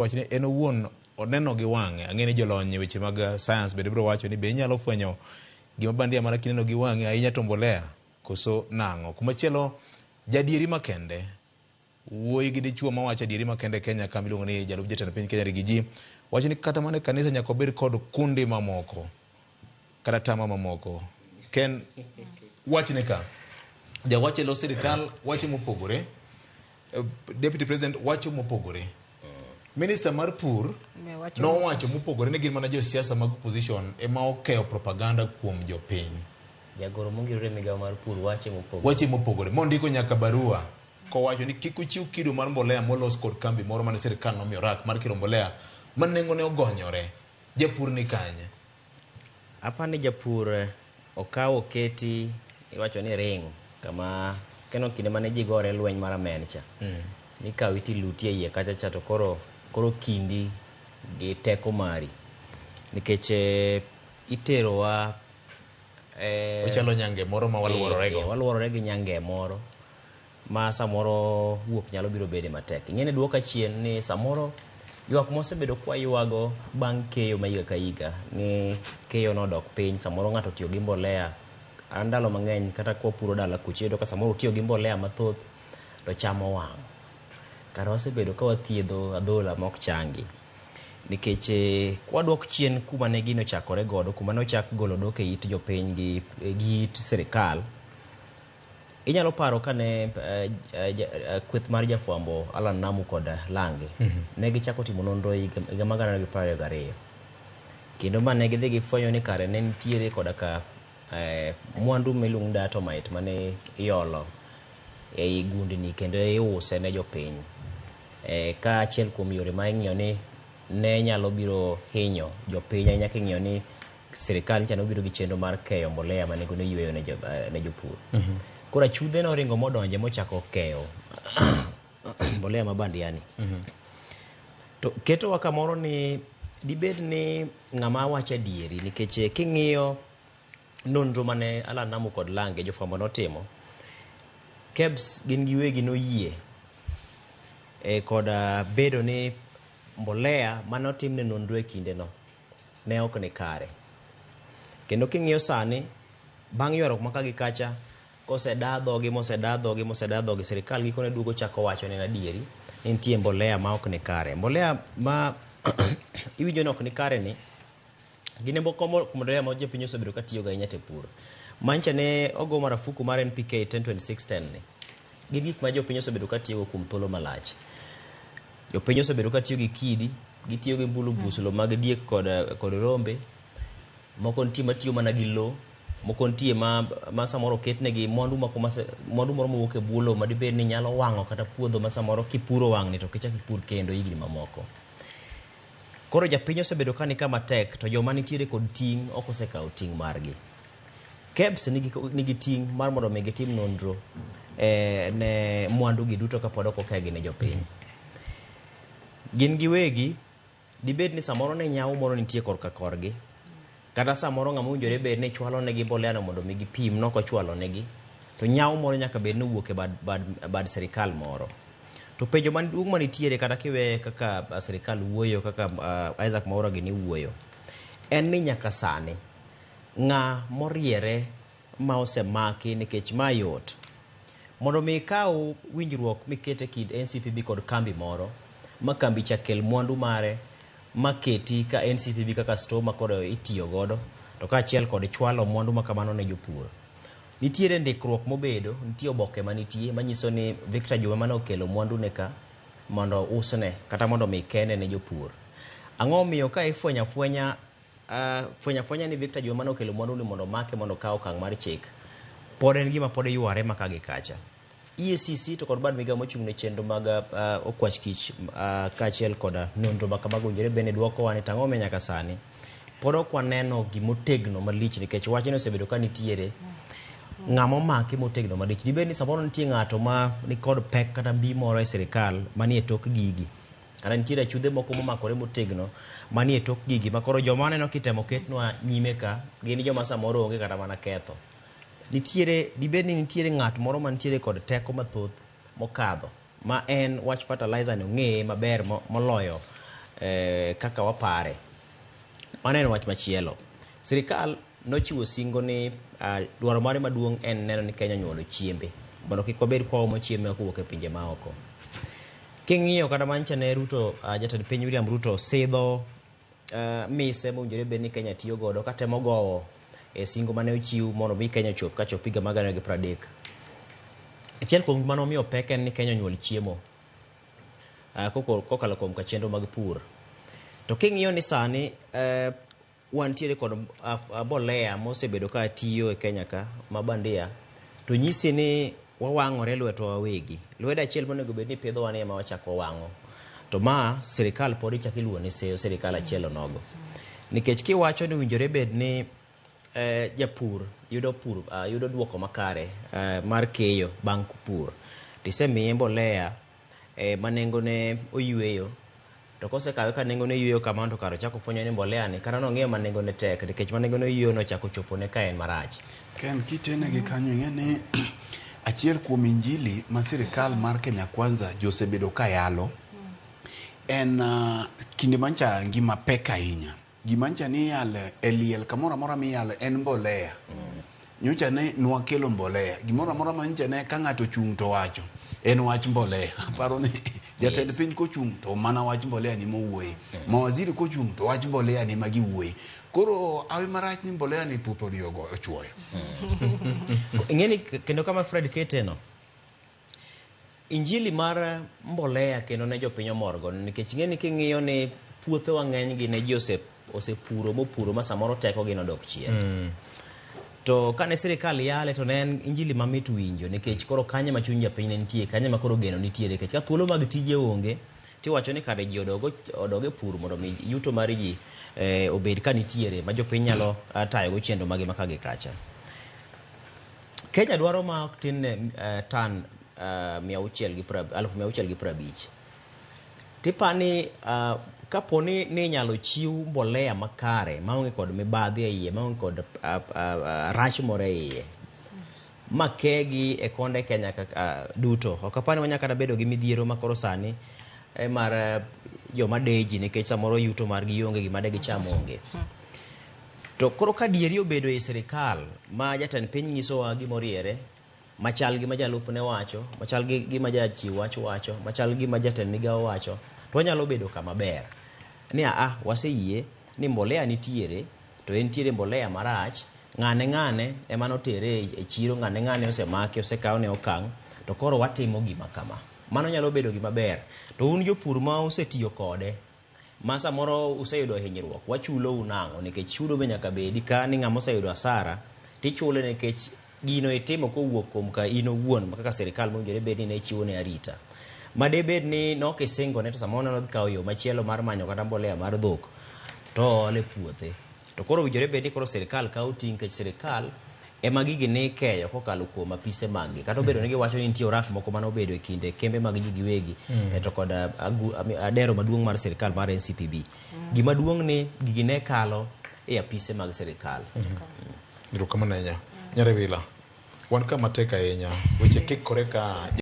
Wach ni en owuon oneno gi wang'e. Ang'e ni jolony e weche mag science bende biro wacho ni be inyalo fwenyo gima bandia mana kineno gi wang'i ahinya to mbolea koso nang'o. Kumachielo jadieri makende wuoyi gi dichuo mawacho adieri makende e Kenya ka miluongo ni jalup jatend piny Kenya Rigiji wacho ni kata mana e kanisa nyaka obed kod kundi mamoko kata tama mamoko. Ken wachne ka jawach e lo sirikal wacho mopogore Deputy President wacho mopogore. Minister mar pur Ne wacho nowacho mopogore ni gin mana josiasa mag opposition ema okeyo propaganda kuom jopiny. Jagoro mongirore e migawo mar pur wache mopogore. Wache mopogore mondiko nyaka barua kowacho ni kik uchiw kido mar mbolea molos kod kambi moro mane sirkal nomiyo rak mar kiro mbolea ma nengone ogonyore. Japur ni kanye? Apani japur okaw oketi iwacho ni ring kama keno kinde mane ji gore lweny mar amen cha. Nikawi tiluti e iye kacha cha to koro koro kindi gi teko mari. Nikech iterowa Ochalo nyange moro ma waluorore go. Waluorore gi nyange moro ma samoro wuok nyalo biro bede matek. Ing'e ni duoka chien ni samoro ywak mosebedo kwaywago bang' keyo ma higa ka higa ni keyo nodok piny, samoro ng'ato otiyo gi mbolea. An ndalo mang'eny kata kwapuro dala kucha iyudo ka samoro otiyo gi mbolea mathoth to cham owang'. Kara wasebedo ka wathiedho adhola mok changi. Nikech kwadok chien kuma ne gino ochakore godo, kuma ne ochak golo odok e it jopiny gi it sirikal, Inyalo paro kane kweth mar jafwambo Alan Namu kod Lange ne gichako timo nonro e higa mar 2022 kendo ma ne gidhi gifwenyo ni kare ne nitiere koda ka mwandu miluongo ni diatomite mane iolo ei gundni kendo iuse ne jopiny ka achiel kuom yore ma ing'iyo ni ne nyalo biro hinyo jopiny ahinya king'iyo ni sirikal nyicha nobiro gi chenro mar keyo mbolea ma nengone yweyo ne, jo, ne jopur. Koro achudhe noringo modonje mochako keyo mbolea ma bandiani. To ketowa kamoro ni dibed ni ng'ama wacho adieri nikech king'iyo nonro mane Alan Namu kod Lange jofwambo notimo, KEBS gin giwegi noyie koda bedo ni mbolea mane otimne nonro e kindeno ne ok ni kare. Kendo king'iyo sani, bang' ywaruok ma ka gi kacha, koseda dhogi moseda dhogi moseda dhogi, sirikal gikone duogo chako wacho ni adieri ni nitie mbolea ma ok ni kare. Mbolea ma iwinjo ni ok ni kare ni, gin e moko mbolea ma jopiny osebedo ka tiyogo ahinya te pur. Mancha ne ogo marafuku mar NPK 10-26-10 ni, gin gik ma jopiny osebedo ka tiyogo kuom thuolo malach. Jopiny osebedo ka tiyo gi kidi, gitiyo gi mbulubuslo mag diek kod, kod rombe. Moko nitie matiyo mana gi lo, moko nitie ma, ma samoro oketnegi mwandu moko ma mwandu moro mowuok e bwo lowo ma dibed ni nyalo wang'o kata puodho ma samoro kipuro wang'ni to ok ichak ipur kendo higni mamoko. Koro japiny osebedo ka ni kama tek to joma nitiere kod ting' ok osekawo ting' margi. KEBS nigi, nigi ting' mar mondo mi gitim nonro ne mwandu gi duto kapod ok okegi ne jopiny. Gin giwegi dibed ni samoro ne nyawo moro nitie korka korgi kata samoro ng'ama owinjore bed ni chwalo negi mbolea no mondo mi gipim nok ochwalo negi to nyawo moro nyaka bed ni owuok e bad, bad, bad sirikal moro. To penjo maduong' manitiere kata kiwe kaka sirikal wuoyo kaka Isaac Mwaura gini wuoyo en ni nyaka sani ng'a moriere ma osemaki nikech ma yot. Mondo mi ikaw winjruok miket e kind NCPB kod kambi moro ma kambi cha kel mwandu mare ma keti ka NCPB kaka store ma koro itiyo godo to kaachiel kod chwalo mwandu ma kamano ne jopur. Nitiere ndikruok mobedo, nitie oboke manitie manyiso ni Victor Juma mane okelo mwandu ne ka mondo usne kata mondo mi kene ne jopur. Ang'o omiyo ka ifwenyo afwenya fwenyo afwenya ni Victor Juma mane okelo mwandu ni mondo omake mondo okaw okang' mar chik, pod en gima pod yware ma ka gi kacha. EACC to kod bad migawo mochung' ne chenro mag okwach kich kaachiel kod nonro ma kamago owinjore bende dwokowa ni to ang'o momiyo nyaka sani pod ok waneno gimotegno malich nikech wachni osebedo ka nitiere ng'ama omaki motegno malich. Dibed ni samoro nitie ng'ato ma nikod pek kata mbi moro e sirikal manie tok gigi. Kata nitiere achudhe moko momakore motegno manie tok gigi ma koro joma aneno kitemo ketnwa nyime ka gin joma samoro onge kata mana ketho. Nitiere dibed ni nitiere ng'at moro mantiere kod teko mathoth mokadho ma en wach fertilizer ni ong'eye maber moloyo kaka wapare. Mano en wach machielo. Sirikal nochiwo singo ni dwaro mare maduong' en neno ni Kenya onyuolo chiembe mondo kik wabed kwaomo chiembe kowuok e pinje maoko. King'iyo kata mancha ne Ruto, jatend piny William Ruto sidho mise mowinjore bed ni Kenya tiyo godo katemo gowo e singo mane ochiw mondo mi Kenya ochop kachop higa mar 2030. Achiel kuom gima nomiyo pek en ni Kenya onyuol chiemo kokalo kuom ka chenro mag pur. To king'iyo ni sani wantiere kod mbolea mosebedo ka tiyo e Kenya ka ma bandia, to nyisi ni wawang'ore lwetwa wawegi. Lwedo achiel monego bed ni pidhowa ni ema wachako wawang'o. To ma sirikal pod ichako iluwo ni seyo sirikal achiel onogo. Nikech kiwacho ni owinjore bed ni japur yudo pur yudo duoko makare mar keyo bang' pur, tisemiye mbolea ma nengone oyweyo, to kosekawe ka nengone oyweyo kamano to kare ochako fwenyo ni mbolea ni kata nong'iewo ma nengone tek nikech ma nengone oyweyo no ochako chopone ka en marach. Ken, kitene gi kanyo ing'e ni achiel kuom injili ma sirikal mar Kenya Kwanza josebedo ka yalo en kinde mancha ngima pek ahinya. Gima ncha ni iyalo e liel kamoro amora miyalo en mbolea. Nyocha ne nwakelo mbolea. Gimoro amora ma nyocha ne ka ng'ato ochung' to wacho en wach mbolea. Aparo ni jatend piny kochung' to mana wach mbolea ni mowuoye. Mawaziri kochung' to wach mbolea ni magiwuoye. Koro awi marach ni mbolea ni thuth odhi ochuoyo. Ing'eni kendo kama Fred kete no, injili mar mbolea kendo ne jopiny omorgo nikech ing'eni king'iyo ni puothewa ng'eny gi ne ji osepuro mopuro ma samoro teko gi nodok chien. To kane sirikal yale to ne en injili mamit winjo nikech koro kanye ma chuny japiny ne nitie, kanye ma koro geno nitiere nikech ka thuolo mag tije onge tiwacho ni kare ji odog e pur mondo mi yuto mar ji obed ka nitiere ma jopiny nyalo tayogo chenro magi ma ka gi kacha. Kenya dwaro ma ok tin ne tan 650,000. Tipani kapo ni inyalo chiw mbolea makare maonge kod mibadhi e iye, maonge kod rach moro e iye, makegi e konde Kenya duto. Ok apar ni wanyalo kata bedo gi midhiero ma koro sani mar joma deji nikech samoro yuto margi onge, gima de gicham onge. To koro ka dieri obedo e sirikal ma jatend piny nyisowa gimoriere, machal gi ma jalupne wacho, machal gi gima jachiw wach wacho, machal gi ma jatend migawo wacho, to wanyalo bedo kama ber. Ni waseyie ni mbolea nitiere, to entiere mbolea marach, ng'ane ng'ane ema notere e chiro, ng'ane ng'ane osemaki, osekawne okang', to koro watimo gima kama. Mano nyalo bedo gima ber. To un jopur ma usetiyo kode, ma samoro useyudo hinyruok, wachulou nang'o? Nikech chudo be nyaka bedi ka ni ng'ama oseyudo hasara, tichule nikech gino itimo kowuok kuom ka in owuon kaka sirikal mowinjore bed ni ne chiwo ne arita. Ma debed ni nok isingone to samoro ne odhi kawo yo machielo mar manyo kata mbolea mar dhok to oole puothe. To koro owinjore bed ni koro sirikal kawo ting' nikech sirikal ema gigi ne ikeyo kokalo kuom apise mag gi. Kata obedo ni giwacho ni nitie oraf moko mane obedo e kinde kembe mag ji giwegi to kod adero maduong' mar sirikal mar NCPB. Gima duong' ni gigi ne kalo e apise mag sirikal. Erokamano ahinya. Nyarewila, wan ka matek ahinya, weche kikore ka.